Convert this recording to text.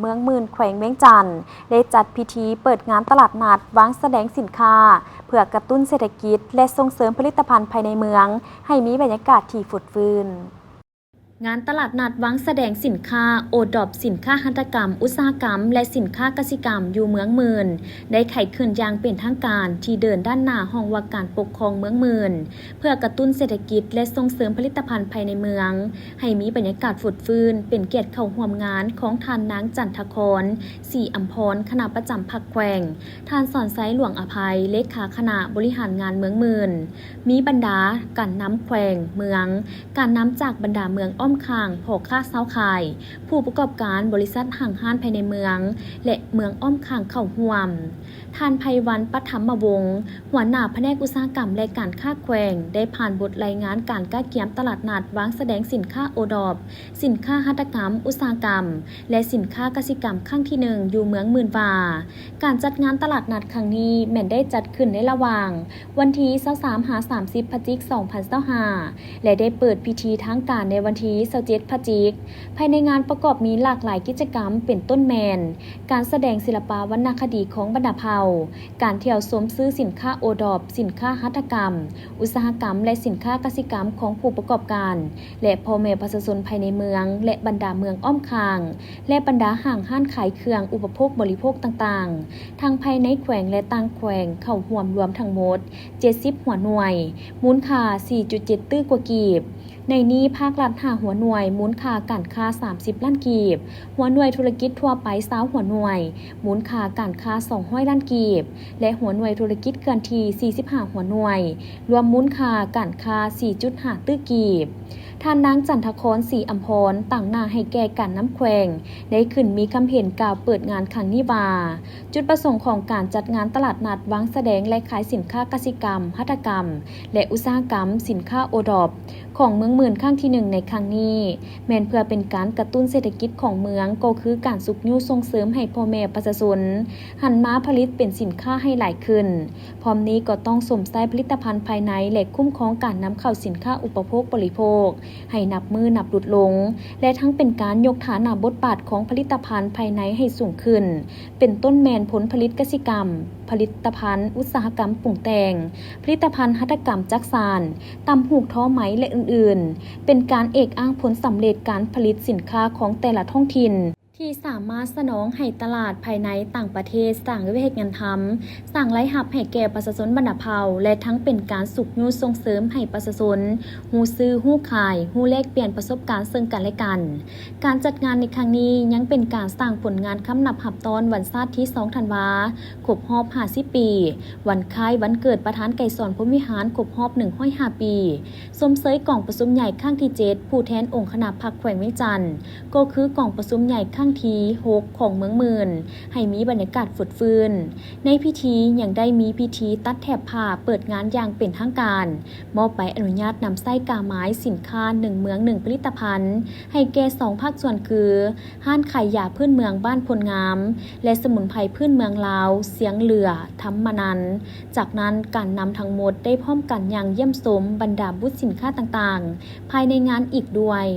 ເມືອງໝື່ນ ແຂວງວຽງຈັນ ໄດ້ຈັດພິທີເປີດງານຕະຫຼາດນັດວາງສະແດງສິນຄ້າ ເພື່ອກະຕຸ້ນເສດຖະກິດ ແລະ ສົ່ງເສີມຜະລິດຕະພັນພາຍໃນເມືອງ ໃຫ້ມີບັນຍາກາດທີ່ຟົດຟື້ນ. ງານຕະຫຼາດນັດວາງສະແດງສິນຄ້າໂອດອບ, ສິນຄ້າຫັດຖະກຳ, ອຸດສາຫະກຳ ແລະ ສິນຄ້າກະສິກຳ ຢູ່ເມືອງໝື່ນ ໄດ້ໄຂຂຶ້ນຢ່າງເປັນທາງການ ທີ່ເດີ່ນດ້ານໜ້າຫ້ອງວ່າການປົກຄອງເມືອງໝື່ນ ເພື່ອກະຕຸ້ນເສດຖະກິດ ແລະ ສົ່ງເສີມຜະລິດຕະພັນພາຍໃນເມືອງ ໃຫ້ມີບັນຍາກາດຟົດຟື້ນ. ເປັນກຽດເຂົ້າຮ່ວມງານຂອງທ່ານນາງ ຈັນທະຄອນ ສີອຳພອນ ຄະນະປະຈຳພັກແຂວງ, ທ່ານ ສອນໄຊ ຫຼວງອະໄພ ເລຂາຄະນະບໍລິຫານງານເມືອງໝື່ນ, ມີບັນດາການນຳແຂວງ, ເມືອງ, ການນຳຈາກບັນດາເມືອງອ້ອມຂ້າງ, ພໍ່ຄ້າຊາວຂາຍ, ຜູ້ປະກອບການບໍລິສັດຫ້າງຮ້ານພາຍໃນເມືອງ ແລະ ເມືອງອ້ອມຂ້າງເຂົ້າຮ່ວມ. ທ່ານ ໄພວັນ ປັດທຳມະວົງ ຫົວໜ້າພະແນກອຸດສາຫະກຳ ແລະ ການຄ້າແຂວງ ໄດ້ຜ່ານບົດລາຍງານການກະກຽມຕະຫຼາດນັດວາງສະແດງສິນຄ້າໂອດອບ, ສິນຄ້າຫັດຖະກຳ, ອຸດສາຫະກຳ ແລະ ສິນຄ້າກະສິກຳຄັ້ງທີໜຶ່ງ ຢູ່ເມືອງໝື່ນວ່າ ການຈັດງານຕະຫຼາດນັດຄັ້ງນີ້ ແມ່ນໄດ້ຈັດຂຶ້ນໃນລະຫວ່າງວັນທີຊາວສາມ ຫາ ສາມສິບ ພະຈິກ ສອງພັນຊາວຫ້າ ແລະ ໄດ້ເປີດພິທີທາງການໃນວັນທີຊາວເຈັດ ພະຈິກ. ພາຍໃນງານປະກອບມີຫຼາກຫຼາຍກິດຈະກຳ ເປັນຕົ້ນແມ່ນ ການສະແດງສິລະປະວັນນະຄະດີຂອງບັນດາເຜົ່າ, ການທ່ຽວຊົມຊື້ສິນຄ້າໂອດອບ, ສິນຄ້າຫັດຖະກຳ, ອຸດສາຫະກຳ ແລະ ສິນຄ້າກະສິກຳຂອງຜູ້ປະກອບການ ແລະ ພໍ່ແມ່ປະຊາຊົນພາຍໃນເມືອງ ແລະ ບັນດາເມືອງອ້ອມຂ້າງ ແລະ ບັນດາຫ້າງຮ້ານຂາຍເຄື່ອງອຸປະໂພກບໍລິໂພກຕ່າງໆ ທັງພາຍໃນແຂວງ ແລະ ຕ່າງແຂວງ ເຂົ້າຮ່ວມລວມທັງໝົດເຈັດສິບຫົວໜ່ວຍ, ມູນຄ່າສີ່ຈຸດເຈັດຕື້ກວ່າກີບ. ໃນນີ້ພາກລັດຫ້າຫົວໜ່ວຍ, ມູນຄ່າການຄ້າສາມສິບລ້ານກີບ, ຫົວໜ່ວຍທຸລະກິດທົ່ວໄປຊາວຫົວໜ່ວຍ, ມູນຄ່າການຄ້າສອງຮ້ອຍລ້ານກີບ ແລະ ຫົວໜ່ວຍທຸລະກິດເຄື່ອນທີ່ສີ່ສິບຫ້າຫົວໜ່ວຍ, ລວມມູນຄ່າການຄ້າສີ່ຈຸດຫ້າຕື້ກີບ. ທ່ານນາງ ຈັນທະຄອນ ສີອຳພອນ ຕາງໜ້າໃຫ້ແກ່ການນຳແຂວງ ໄດ້ຂຶ້ນມີຄຳເຫັນກ່າວເປີດງານຄັ້ງນີ້ວ່າ ຈຸດປະສົງຂອງການຈັດງານຕະຫຼາດນັດວາງສະແດງ ແລະ ຂາຍສິນຄ້າກະສິກຳ, ຫັດຖະກຳ ແລະ ອຸດສາຫະກຳ, ສິນຄ້າໂອດອບ ຂອງເມືອງໝື່ນຄັ້ງທີໜຶ່ງໃນຄັ້ງນີ້ ແມ່ນເພື່ອເປັນການກະຕຸ້ນເສດຖະກິດຂອງເມືອງ, ກໍຄືການຊຸກຍູ້ສົ່ງເສີມໃຫ້ພໍ່ແມ່ປະຊາຊົນຫັນມາຜະລິດເປັນສິນຄ້າໃຫ້ຫຼາຍຂຶ້ນ. ພ້ອມນີ້ກໍຕ້ອງຊົມໃຊ້ຜະລິດຕະພັນພາຍໃນ ແລະ ຄຸ້ມຄອງການນຳເຂົ້າສິນຄ້າອຸປະໂພກບໍລິໂພກໃຫ້ນັບມື້ນັບຫຼຸດລົງ ແລະ ທັງເປັນການຍົກຖານະບົດບາດຂອງຜະລິດຕະພັນພາຍໃນໃຫ້ສູງຂຶ້ນ, ເປັນຕົ້ນແມ່ນຜົນຜະລິດກະສິກຳ, ຜະລິດຕະພັນອຸດສາຫະກຳປຸງແຕ່ງ, ຜະລິດຕະພັນຫັດຖະກຳຈັກສານ, ຕ່ຳຫູກທໍໄໝ ແລະ ອື່ນໆ ເປັນການເອກອ້າງຜົນສຳເລັດການຜະລິດສິນຄ້າຂອງແຕ່ລະທ້ອງຖິ່ນ ທີ່ສາມາດສະໜອງໃຫ້ຕະຫຼາດພາຍໃນ, ຕ່າງປະເທດ ສ້າງວຽກເຮັດງານທຳ, ສ້າງລາຍຮັບໃຫ້ແກ່ປະຊາຊົນບັນດາເຜົ່າ ແລະ ທັງເປັນການຊຸກຍູ້ສົ່ງເສີມໃຫ້ປະຊາຊົນຮູ້ຊື້, ຮູ້ຂາຍ, ຮູ້ແລກປ່ຽນປະສົບການເຊິ່ງກັນແລະກັນ. ການຈັດງານໃນຄັ້ງນີ້ຍັງເປັນການສ້າງຜົນງານຄຳນັບຮັບຕ້ອນວັນຊາດທີສອງທັນວາ ຄົບຮອບຫ້າສິບປີ, ວັນຄ້າຍວັນເກີດປະທານໄກສອນ ພົມວິຫານ ຄົບຮອບໜຶ່ງຮ້ອຍຫ້າປີ, ຊົມເຊີຍກອງປະຊຸມໃຫຍ່ຄັ້ງທີເຈັດ ຜູ້ແທນອົງຄະນະພັກແຂວງວຽງຈັນ ກໍຄືກອງປະຊຸມໃຫຍ່ຄັ້ງທີຫົກຂອງເມືອງໝື່ນ ໃຫ້ມີບັນຍາກາດຟົດຟື້ນ. ໃນພິທີຍັງໄດ້ມີພິທີຕັດແຖບຜ້າເປີດງານຢ່າງເປັນທາງການ, ມອບໃບອະນຸຍາດນຳໃຊ້ກາໝາຍສິນຄ້າໜຶ່ງເມືອງໜຶ່ງຜະລິດຕະພັນ ໃຫ້ແກ່ສອງພາກສ່ວນຄື ຮ້ານຂາຍຢາພື້ນເມືອງບ້ານໂພນງາມ ແລະ ສະໝຸນໄພພື້ນເມືອງລາວ ຊຽງເຫຼືອ ທຳມະນັນ. ຈາກນັ້ນ ການນຳທັງໝົດໄດ້ພ້ອມກັນຍ່າງຢ້ຽມຊົມບັນດາບູດສິນຄ້າຕ່າງໆ ພາຍໃນງານອີກດ້ວຍ.